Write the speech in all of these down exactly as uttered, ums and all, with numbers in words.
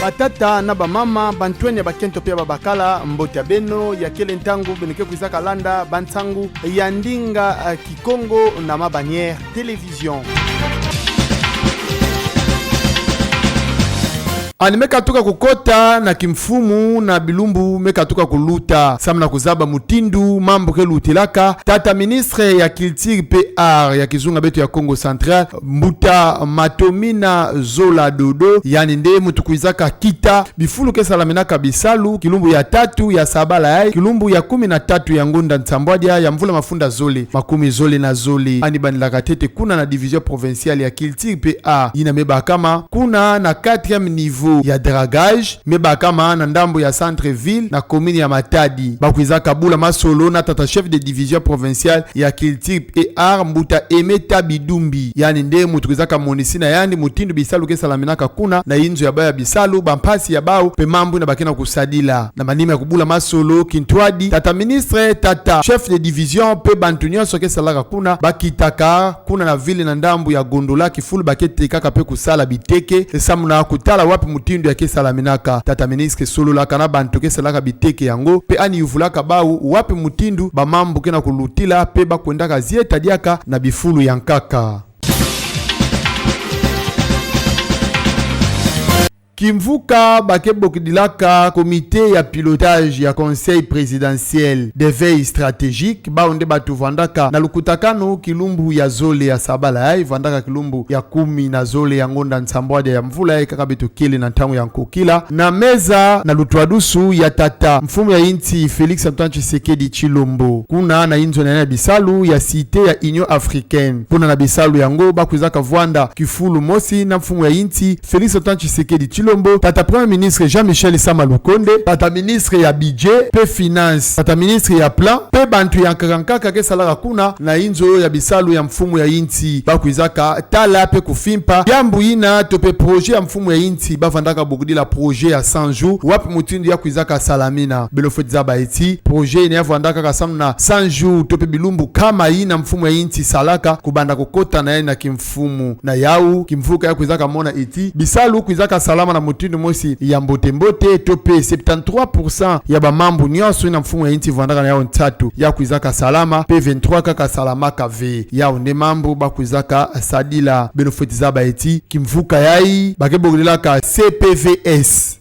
Batata na bamama, bantwenya ya bakento pe ya babakala, mbote ya beno, ya kele ntangu beno ke kwizaka landa bansangu ya ndinga, eh, Kikongo na Ma Bannière Télévision. Yandi me katuka kukota na kimfumu na bilumbu me katuka kuluta. Samu na kuzaba mutindu mambu ke lutilaka, tata ministre ya Culture pe Art ya kizunga beto ya Kongo Central, mbuta Matomina Zola Dodo, yandi nde muntu kwizaka kita bifulu ke salaminaka bisalu, kilumbu ya tatu ya sabala yayi, kilumbu ya kumi na tatu ya ngonda nsambwadia ya mvula mafunda zole makumi zole na zole. Yandi bandilaka ntete kuna na division provinciale ya Culture pe Art, yina me bakama kuna na quatrième niveau ya dragage, me bakama na ndambu ya centre-ville na commune ya Matadi. Ba kwizaka bula masolo na tata chef de division provinciale ya Culture pe Art, mbuta Aimé Tabi Dumbi. Yandi nde muntu kwizaka monisa na yandi mutindu bisalu ke salaminaka kuna na inzo ya bawu ya bisalu, bampasi ya bawu, pe mambu yina ba ke na kusadila. Na manima ya kubula masolo, kintwadi, tata ministre, tata chef de division, pe bantu nyonso ke salaka kuna, ba kitaka kuna na ville na ndambu ya Gondola, kifulu ba ke tekaka pe kusala biteke, samu na kutala wapi mutindu ya ke salaminaka. Tata ministre sololaka na bantu ke salaka biteke yango, pe yandi yuvulaka bawu wapi mutindu bamambu ke na kulutila, pe ba kwendaka zieta diaka na bifulu ya nkaka. Kimvuka ba ke bokidilaka comité ya pilotage ya Conseil présidentiel de veille stratégique, bawu nde bantu vwandaka na lukutakanu kilumbu ya zole ya sabala yayi, vwandaka kilumbu ya kumi na zole ya ngonda nsambwadia ya mvula yayi kaka beto kele na ntangu ya nkokila, na meza na lutwadusu ya tata mfumu ya insi Félix Antoine Tshisekedi Tshilombo, kuna na inzo na yandi ya bisalu ya Cité ya Union Africaine. Kuna na bisalu yango ba kwizaka vwanda kifulu mosi na mfumu ya insi Félix Antoine Tshisekedi Tshilombo, tata Premier Ministre Jean-Michel Sama Lukonde, tata ministre ya Budget pe Finances, tata ministre ya Plan, pe bantu ya nkaka nkaka ke salaka kuna na inzo ya bisalu ya mfumu ya insi. Ba kwizaka tala pe kufimpa diambu yina to pe projet ya mfumu ya insi ba vwandaka bokidila projet ya cent jours, wapi mutindu ya kwizaka salamina. Beno fweti zaba ti projet yina ya vwandaka kaka samu na cent jours to pe bilumbu nkama yina mfumu ya insi salaka kubanda kukota na yandi na kimfumu. Na yawu, kimvuka ya kwizaka mona ti bisalu kwizaka salama na mutindu mosi ya mbote mbote, to pe septante-trois pour cent ya bamambu nyonso yina mfumu ya insi vwandaka na yawu nsatu ya kwizaka salama, pe vingt-trois kaka salamaka ve. Yawu nde mambu ba kwizaka sadila. Beno fweti zaba ti kimvuka yayi ba ke bokidilaka C P V S.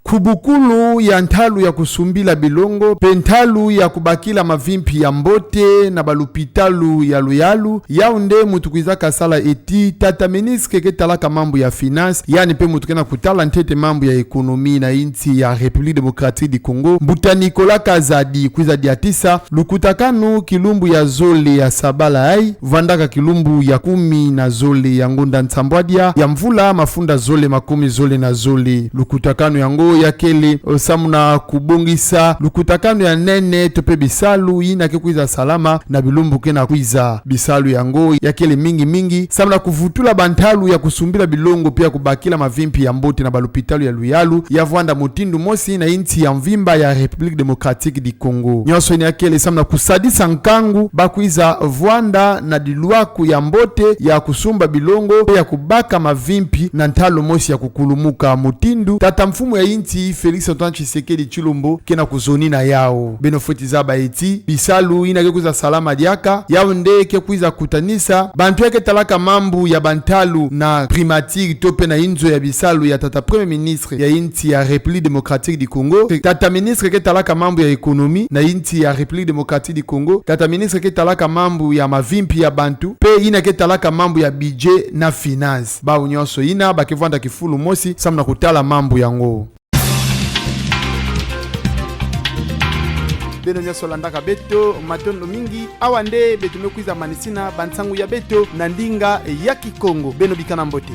Kubukulu ya ntalu ya kusumbila bilongo, pe ntalu ya kubakila mavimpi ya mbote na balupitalu ya luyalu, yawu nde muntu kwizaka sala ti tata ministre ke talaka mambu ya Finances, yandi pe muntu ke na kutala ntete mambu ya économie na insi ya République Démocratique du Congo, mbuta Nicolas Kazadi, kwiza diatisa lukutakanu kilumbu ya zole ya sabala yayi, vwandaka kilumbu ya kumi na zole ya ngonda nsambwadia ya mvula mafunda zole makumi zole na zole. Lukutakanu yango ya kele, o, samu na kubongisa lukutakanu ya nene to pe bisalu yina ke kwiza salama na bilumbu ke na kwiza. Bisalu yango ya kele mingi mingi samu na kuvutula bantalu ya kusumbila bilongo pe ya kubakila mavimpi ya mbote na balupitalu ya luyalu ya vwanda mutindu mosi na insi ya mvimba ya République Démocratique du Congo. Nyonso yina ya kele samu na kusadisa nkangu ba kwiza vwanda na dilwaku ya mbote ya kusumba bilongo pe ya kubaka mavimpi na ntalu mosi ya kukulumuka, mutindu tata mfumu ya insi Félix Antoine Tshisekedi Tshilombo ke na kuzonina yawu. Beno fweti zaba ti bisalu yina ke kwiza salama diaka, yawu nde ke kwiza kutanisa bantu ya ke talaka mambu ya bantalu na primature to pe na inzo ya bisalu ya tata Premier Ministre ya insi ya République Démocratique du Congo, tata ministre ke talaka mambu ya économie na insi ya République Démocratique du Congo, tata ministre ke talaka mambu ya mavimpi ya bantu, pe yina ke talaka mambu ya Budget na Finances. Bawu nyonso yina ba ke vwanda kifulu mosi samu na kutala mambu yango. Beno nyonso landaka beto, matondo mingi. Awa nde beto me kwiza manisina bansangu ya beto na ndinga ya Kikongo. Beno bikana mbote.